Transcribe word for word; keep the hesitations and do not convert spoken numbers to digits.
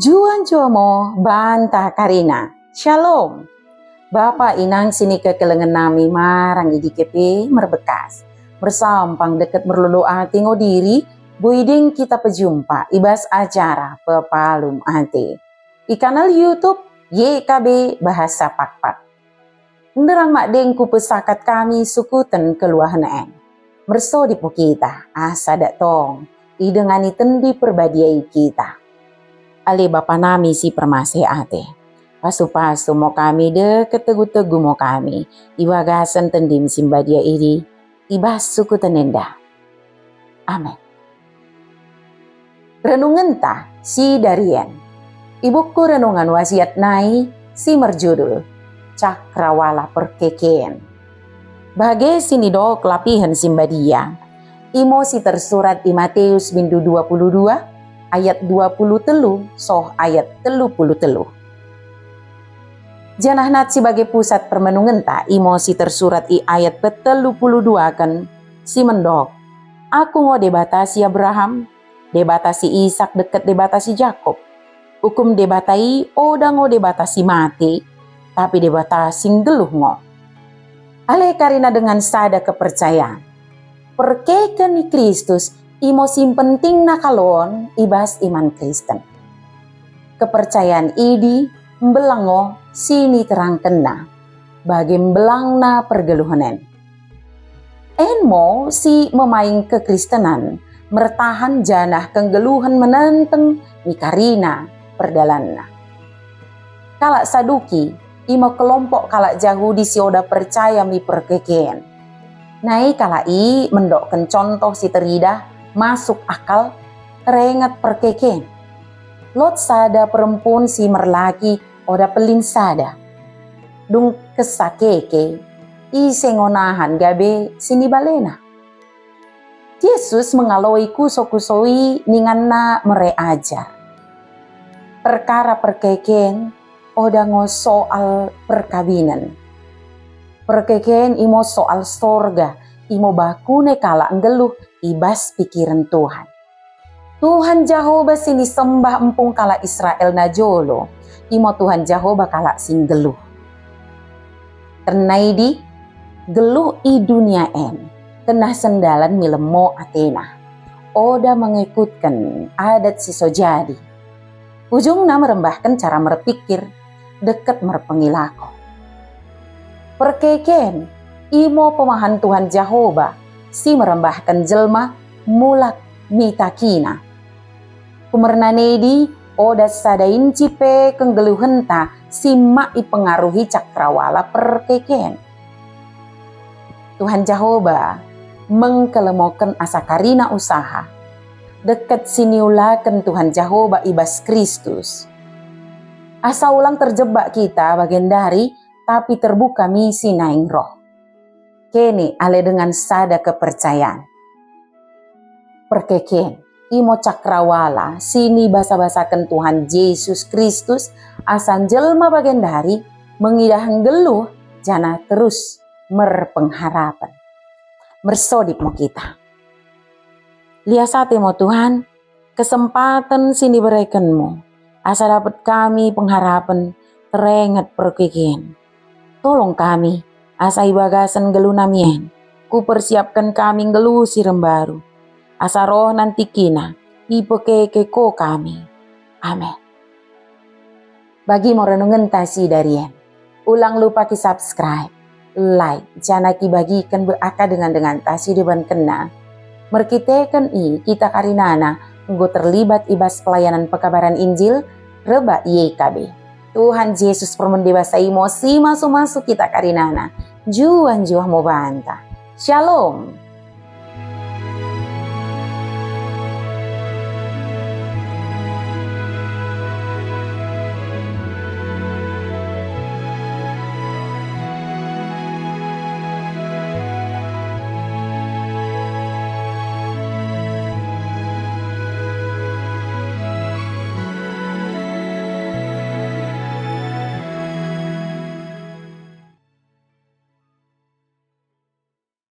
Njuah-njuah mo banta karina. Shalom. Bapa inang si nikekelengen nami marang i D K P merbekas. Mersampang deket merlolo ate ngo diri, boi deng kita pejumpa i bas acara Pepalum Ate i kanal YouTube Y K B Bahasa Pakpak. Nderang mak deng kupesakat kami sukuten keluahen en. Mersodip mo kita, asa dak tong idengani Tendi Perbadia i kita. Ale Bapa nami si permaseh ate, pasu-pasu mo kami deket tegu-tegu mo kami i bagasen Tendim si mbadia idi i bas sukuten enda. Amen. Renungenta si darien i buku Renungan Wasiat nai si merjudul Cakrawala Perkeken. Bage si nidok lapihen si mbadia, imo si tersurat i Matius bindu dua puluh dua ayat dua puluh telu soh ayat telu puluh telu. Janah nat si bage pusat permenungenta imo si tersurat i ayat petelu puluh duaken si mendok, "Aku ngo Debata si Abraham, Debata si Isak deket Debata si Jakup." Ukum Debata i oda ngo Debata si mate, tapi Debata si nggeluh ngo. Ale karina dengan sada kepercayan, perkeken i Kristus imo si mpentingna kalon i bas iman Kristen. Kepercayan idi mbelang ngo si niterangkenna, bage mbelangna pergeluhen en. En mo si memaing kekristenan, mertahan janah kenggeluhen menenteng mikarina perdalanna. Kalak Saduki, imo kelompok kalak Jahudi si oda percaya mi perkeken. Nai kalak i mendokken contoh si teridah, masuk akal, teringet perkeken. Lot sada perempun si merlaki oda pelin sada. Dung kesa keke, ise ngo nahan gabe si nibalena? Jesus mengaloi kuso-kuso i ninganna mere ajar. Perkara perkeken oda ngo soal perkabinen. Perkeken imo soal sorga, imo bakune kalak nggeluh i bas pikiren Tuhan. Tuhan Jahoba si nisembah empung kalak Israel najolo, imo Tuhan Jahoba kalak si nggeluh. Kerna idi, geluh i dunia en, kennah sendalan milemo atena, oda mengekutken adat si so jadi. Ujungna merembahken cara merpikir, deket merpengilako. Perkeken, imo pemahan Tuhan Jahoba si merembahken jelma mulak mitakina. Kumerna nedi, oda sada inci pe kenggeluhenta si mak ipengaruhi cakrawala perkeken. Tuhan Jahoba mengkelemoken asa karina usaha deket si niulaken Tuhan Jahoba i bas Kristus. Asa ulang terjebak kita bagendari, tapi terbuka misi naing roh. Kene ale dengan sada kepercayan. Perkeken, imo cakrawala si nibasa-basaken Tuhan Jesus Kristus asa jelma bagendari mengidah nggeluh janah terus merpengharapen. Mersodip mo kita. Lias ate mo Tuhan, kesempaten si niberekenmu, asa dapet kami pengharapen teringet perkeken. Tolong kami, asa i bagasen nggeluh nami en, kupersiapken kami nggeluh si rembaru. Asa roh nantikina, ipekeke ko kami. Amen. Bagi mo renungenta si darien. Ulang lupa ki subscribe, like, janah ki bagiken be aka dengan-denganta si debankenna. Merkiteken i, kita karinana enggo terlibat i bas pelayanan pekabaran Injil rebbak Y K B. Tuhan Jesus permende basa imo si masu-masu kita karinana. Njuah-njuah mo banta. Shalom.